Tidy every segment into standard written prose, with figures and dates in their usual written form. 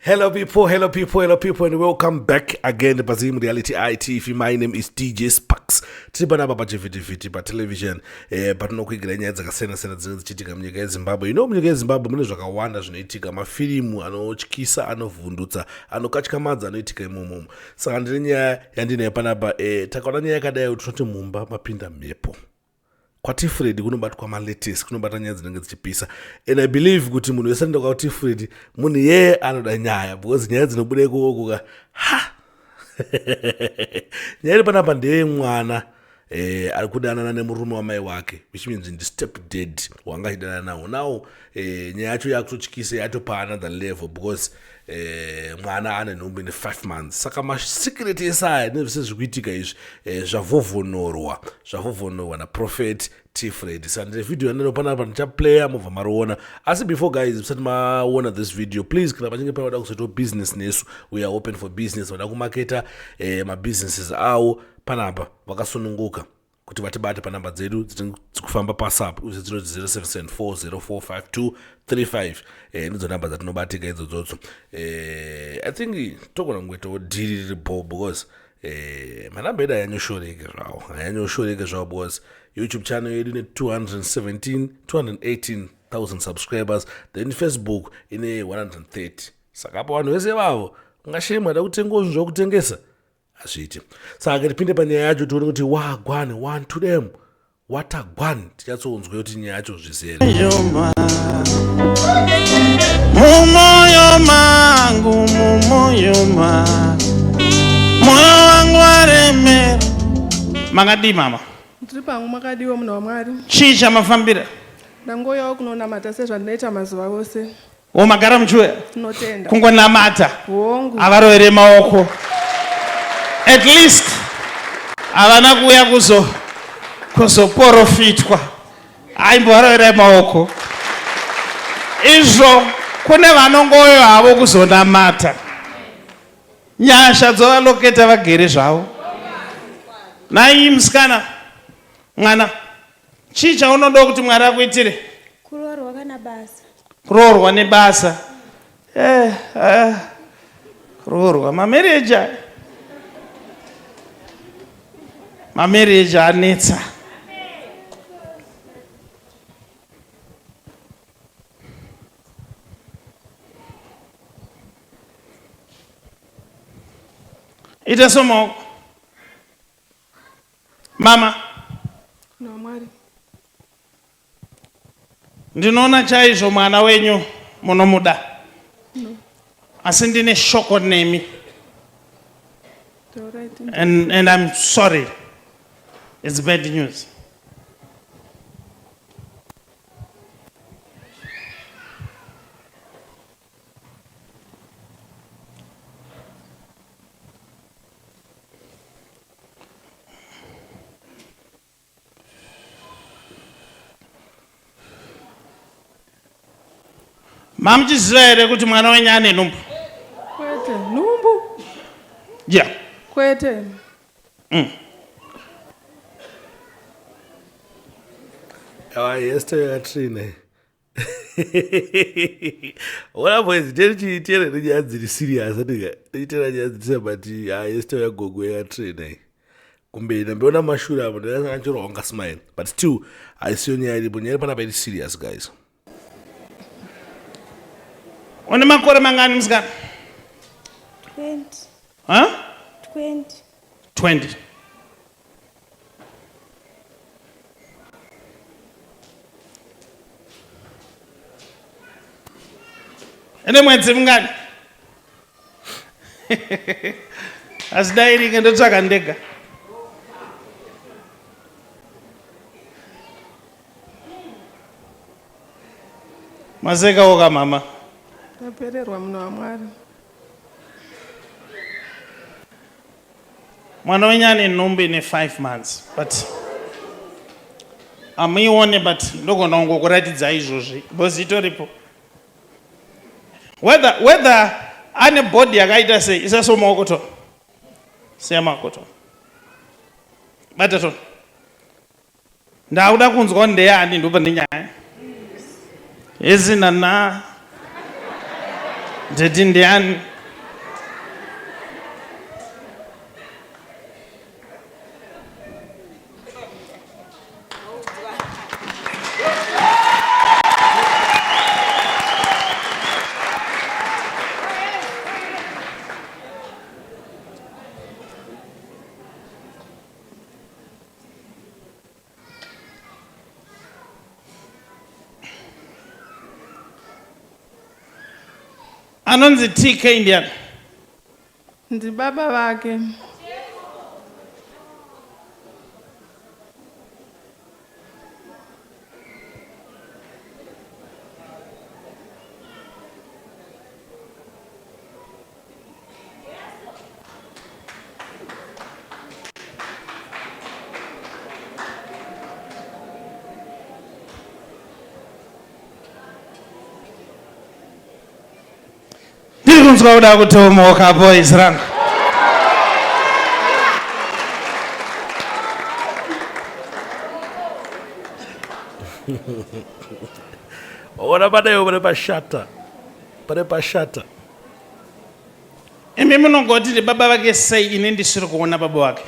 Hello people, hello people, hello people and welcome back again paZim Reality ITV. My name is DJ Sparks. Tiri panapa pachivhitivhiti patelevision eh, patinokuigira nyaya dzakasiyana siyana dzinenge dzichiitika munyika yeZimbabwe. You know munyika yeZimbabwe mune zvakawanda zvinoitika, mafirimu anotyisa, anovhundutsa, anokatyamadza anoitika imomo. Saka ndine nyaya yandinayo panapa eh, takaona nyaya yakadai tinoti mumba mapinda mhepo. kwatifred kunobatwa malatest kunobata nyaya dzinenge dzichipisa and i believe kuti munhu wese anoenda kwatifred munhu yeye anoda nyaya because nyaya dzinobuda ikoko ka ha nyaya iri panapa ndeyemwana eh, ari kudanana nemurume wamai wake which means ndi step dad wanga achidanana nawo now eh, nyaya yacho yakutotyisa yatopa another level because eh, mwana ane nhumbu ine 5 months saka masecret ese aya nezvese zviri kuitika izvi eh, zvavhovhonorwa zvavhovhonorwa naprofet t fred saka ndine video yandino panapa ndichaplaya mobva mariona asi before guys musati maona this video please kana pachinge pavada kuzoitawo business nesu we are open for business vada kumaketa eh, mabusinesses avo panapa vakasununguka kuti vatibate panhamba dzedu dzikufamba pasap uye dzinoti 0774045235 eh, ndidzo nhamba dzatinobatika idzodzodzo eh, i think togona kungoitawo dhiri riri bho because eh, manhamba edu ayanyoshoreke zvawo ayanyoshoreke zvawo because youtube channel yedu ine 217 218000 subscribers then facebook ine 130 saka apo vanhu vese vavo ungashemwa da kutengawo zvinhu zvakutengesa hazviiti saka tipinde panyaya yacho tione kuti wagwan one to them watagwan tichatsounzwe kuti nyaya yacho zvizere mumoyo mangu mumoyo ma moyo wangu waremera makadii mama ndiri pangu makadiwa munhu wamwari chii chamafambira ndangouyawo kunonamata sezvandinoita mazuva ose O magara muchiuya? Tinotenda. Kungonamata. Hongu. Avarovere maoko. At least havana kuuya kuzo kuzoporofitwa. Aimbovaroverai maoko. Izvo kune vanongouya havo kuzonamata. Nyasha dzovaloketa vagere zvavo. Nai musikana mwana Chii chaunoda kuti Mwari akuitire? Kuroorwa kana basa. Kuroorwa nebasa. Eh, eh. Kuroorwa mamarriage aya. Mamarriage anetsa. Ita somaoko. Mama. No, Mwari. Ndinoona chaizvo mwana wenyu munomuda. No. Asi ndine shoko nemi. And, and I'm sorry. It's bad news. Mamuchiziva here kuti mwana wenyu ane nhumbu? Kwete, nhumbu? Yeah. Kwete. Awa yester yakatrina. Ona boys, tichitera nenyaya dziri serious atika. Tichitera nyaya dziri serious but ah yester yagogo yakatrina iyi. Kumberi ndambiona mashure apo ndakachorwa wanga smile but still haisiyo nyaya iripo. Nyaya iri panapa iri serious guys. Une makore mangani musikana? 20. Huh? 20. 20. Ine mwedzi mingani? Asi dai ringe ndotsvaka ndega. Maseka woka mama. Ndapererwa munhu waMwari. Mwana wenyu ane nhumbu ine 5 months but amuione but ndogona kungokuratidza izvozvi because itoripo whether, whether ane body yakaita sei isaso maoko to siya maoko to bata to Ndakuda kunzwa ndeyani ndopa nenyaya. Hezi nana. Ndeti ndiani? Anonzi TK ndiani? Ndibaba vake. Ndiri kunzwa kuda kutomoka boys rangu. Ona padaiwo pane pashata. Pane pashata. Imi munongoti ndi baba vake sei ini ndisiri kuona baba vake?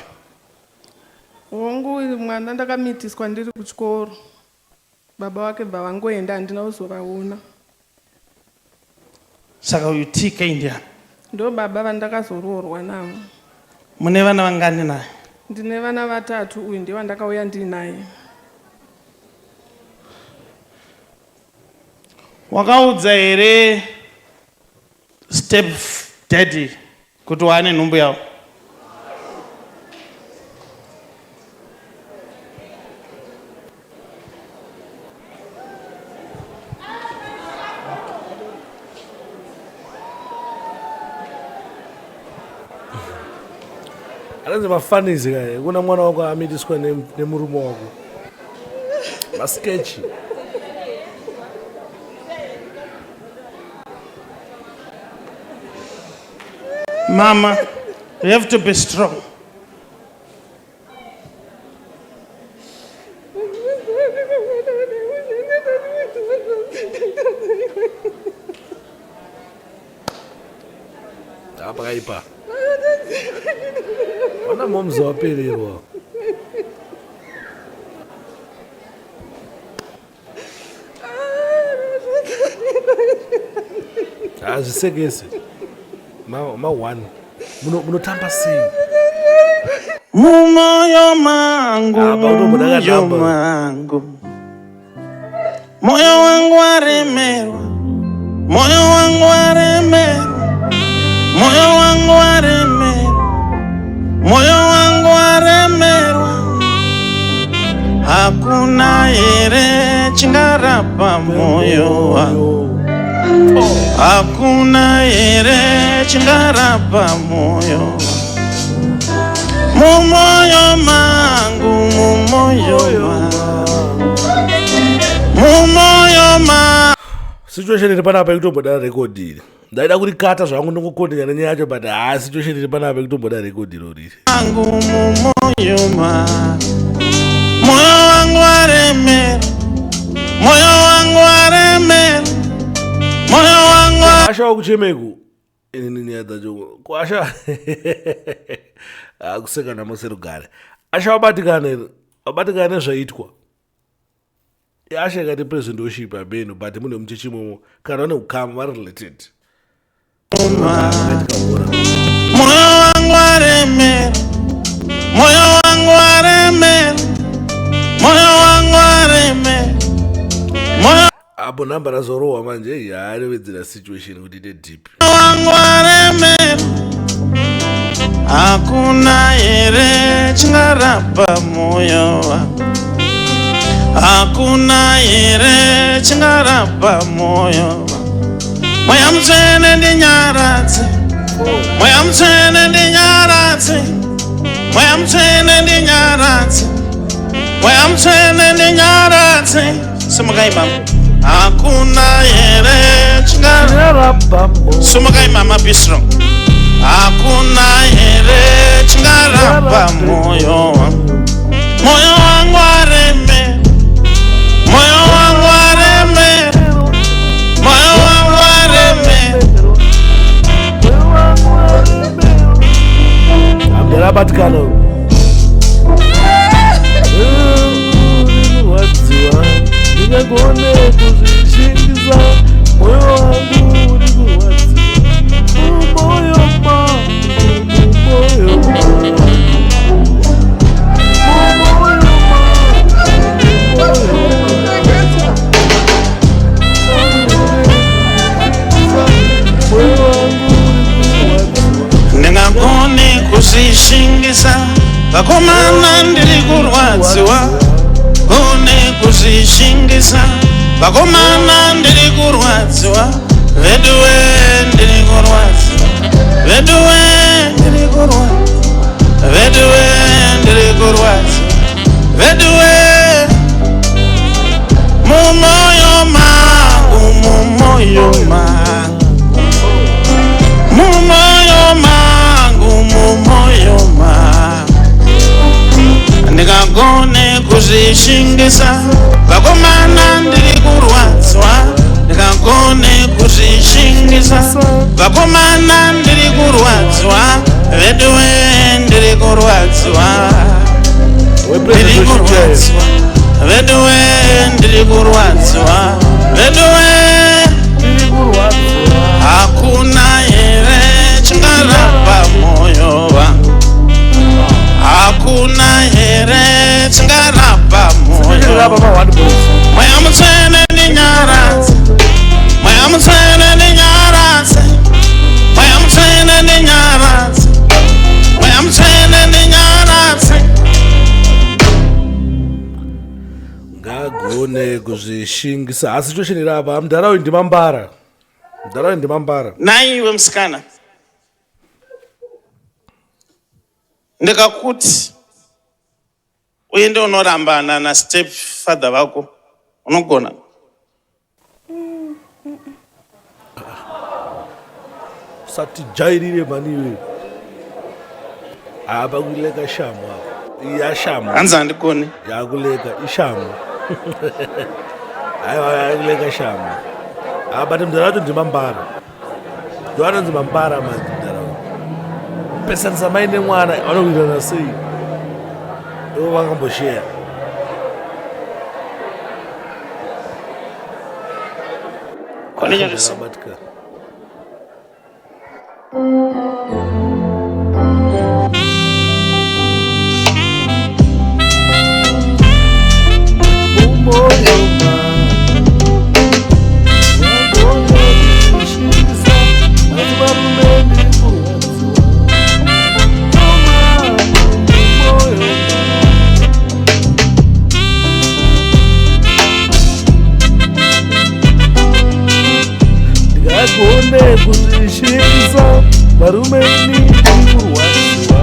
Hongu mwana ndakamitiswa ndiri kuchikoro. Baba vake bva vangoenda handina kuzovaona. Saka uyu TK ndiani? Ndo baba vandakazoroorwa navo. Mune vana vangani naye? Ndine vana vatatu uyu ndiye wandakauya ndinaye. Wakaudza here step daddy kuti waane nhumbu yavo? Anonzi mafanizi kaya kuna mwana wako amitiswa nemurume wako. Maskechi. Mama, you have to be strong. Pakaipa. Vana momzi wapererwa. Hazvisekese. Ma one. Munotamba sei? Mumoyo mangu, Apa utomboda mumoyo kanhamba. mangu, moyo wangu waremerwa, moyo wangu waremerwa, moyo wangu waremerwa, moyo wangu waremerwa. Hakuna here chingarapa moyo wangu, hakuna here chingarapa moyo wangu. Mumoyo mangu, mumoyo mangu, mumoyo mangu. Situation iri panapa yekutomboda record iri. Ndaida kurikata zvangu ndongokondinya nenyaya yacho, but haa, situation iri panapa yekutomboda record irori. Mangu, mumoyo mangu, moyo wangu waremera, moyo wangu waremera, moyo wangu. Asha wakuchemeku inini nyaya dzacho kuasha kuseka namo serugare. Asha wabatikana here? Wabatikana nezvaitwa. Asha ikati president worship abeno, but mune muchechi imomo kana vane ukama vari related. Moyo wangu waremera, moyo wangu waremera, moyo wangu waremera, moyo Apo nhamba razorohwa manje yaarevedzera situation kuti ite deep. wangu waremera. Hakuna here chingarapa moyo wangu, hakuna here chingarapa moyo wangu. Mweya Mutsvene ndinyaradze, Mweya Mutsvene ndinyaradze, Mweya Mutsvene ndinyaradze, Mweya Mutsvene ndinyaradze. Simukai mama. Hakuna here chingarapa. Simukai mama, be strong. Hakuna here chingarapa moyo wangu, moyo wangu waremera, moyo wangu waremera, moyo wangu waremera. Abatikana uyu. Kurwadziwa ndingagone kuzvishingisa moyo wangu uri kurwadziwa mumoyo mangu mumoyo mangu mumoyo mangu mumoyo Ndingagone kuzvishingisa vakomana ndiri kurwadziwa gone kuzvishingisa vakomana ndiri kurwadziwa veduwe ndiri kurwadziwa veduwe ndiri kurwadziwa veduwe ndiri kurwadziwa veduwe mumoyo mangu mumoyo mangu mumoyo mangu mumoyo mangu ndikagone kuzvishingisa vakomana ndiri kurwadzwa ndikagone kuzvishingisa vakomana ndiri kurwadzwa veduwe ndiri kurwadzwa ndiri kurwadzwa veduwe ndiri kurwadzwa veduwe hakuna here chingarapa moyo wangu hakuna here chingarapa moyo mweya mutsvene ndinyaradze mweya mutsvene ndinyaradze mweya mutsvene ndinyaradze mweya mutsvene ndinyaradze Ngagone kuzvishingisa asi choshinira apa mudhara uyu ndimambara mudhara uyu ndimambara. Naiwe musikana ndikakuti uende unorambana nastep father vako unogona? Usatijairire mani iwe. Apa kuleka shamu apa. Iya shamu. Hanzi handigoni. Yakuleka ishamu. Aiwa yakuleka shamu. Ah but mudhara wacho ndimambara. Ndo anonzi mambara manje mudhara uyu. Pesanisa mai nemwana vanowirirana sei? Ivo vakambosheya. Kone Abatikana. Mumoyo ndingagone kuzvishingisa varume ini ndiri kurwadziwa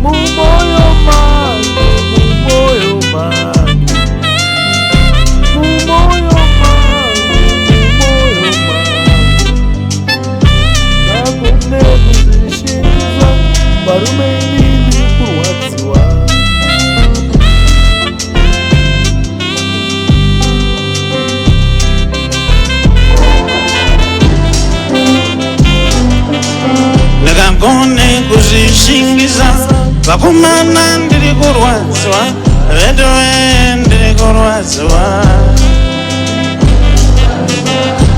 mumoyo mangu mumoyo mangu mumoyo mangu mumoyo mangu ndagone kuzvishingisa varume ini ndiri kurwadziwa. Ndikagone kuzvishingisa vakomana ndiri kurwadziwa veduwe ndiri kurwadziwa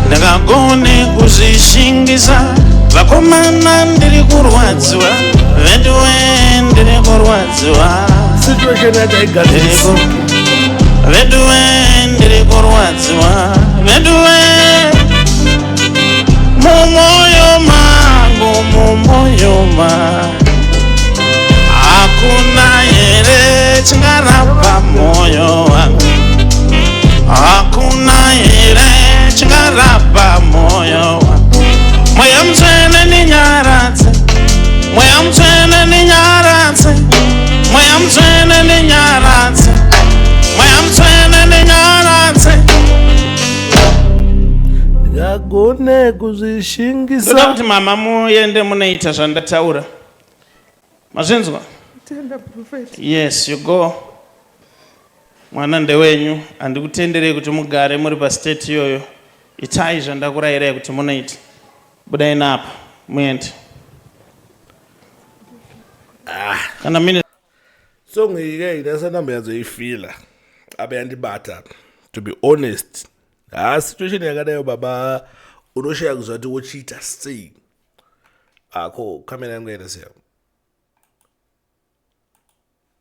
ndikagone kuzvishingisa vakomana ndiri kurwadziwa veduwe ndiri kurwadziwa. Situation yacho haigadzirisiki. Veduwe ndiri kurwadziwa veduwe mumoyo mangu mumoyo mangu hakuna here chingarapa moyo wangu hakuna here chingarapa moyo wangu mweya mutsvene ndinyaradze mweya mutsvene ndinyaradze mweya mutsvene ndinyaradze mweya mutsvene ndinyaradze. Ndingagone Ndoda kuzvishingisa. Kuti mama muende munoita zvandataura mazvinzwa. Tenda prophet. Yes, you go. Mwana ndewenyu handikutenderei kuti mugare muri pastate iyoyo. Itai zvandakurayirai kuti munoita. Budai napa muende. Ah. Kana mine Song iyi ke ndasandamboyatsoifila abe yandibata, to be honest. Ha, situation yakadaiyo baba, unoshaya kuziva kuti wochiita sei. Ako kamera yangu yaita sei?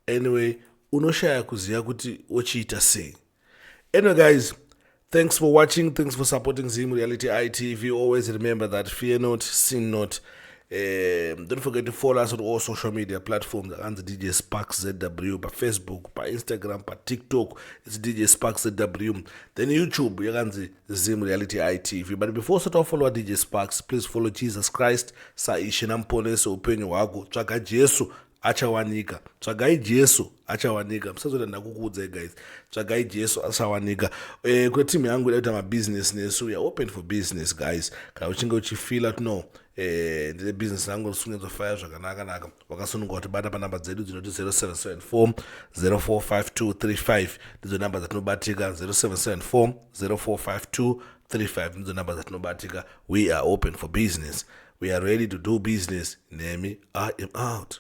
Anyway, unoshaya kuziva kuti wochiita sei. Anyway guys, thanks for watching, thanks for supporting Zim Reality ITV. Always remember that fear not, sin not. Don't forget to follow us on all social media platforms. Akanzi DJ Sparks ZW paFacebook, paInstagram, paTikTok it's DJ Sparks ZW, then YouTube yakanzi Zim Reality ITV. But before usati wafollowa DJ Sparks, please follow Jesus Christ saIshe naMuponesi upenyu hwako. Tsvaga Jesu, achawanika. Tsvagai Jesu, achawanika. Musazoda ndakukuudzai guys, tsvagai Jesu, achawanika. Kune timu yangu ida kuita mabusiness nesu, we are open for business guys. Kana uchinge uchifila kuti no, ndine business rangu risinganzofaya zvakanaka-naka, wakasununguka kutibata panhamba dzedu dzinoti 0774 045235. Ndidzo namba dzatinobatika, 0774 045235 ndidzo namba dzatinobatika. We are open for business, we are ready to do business nemi. I am out.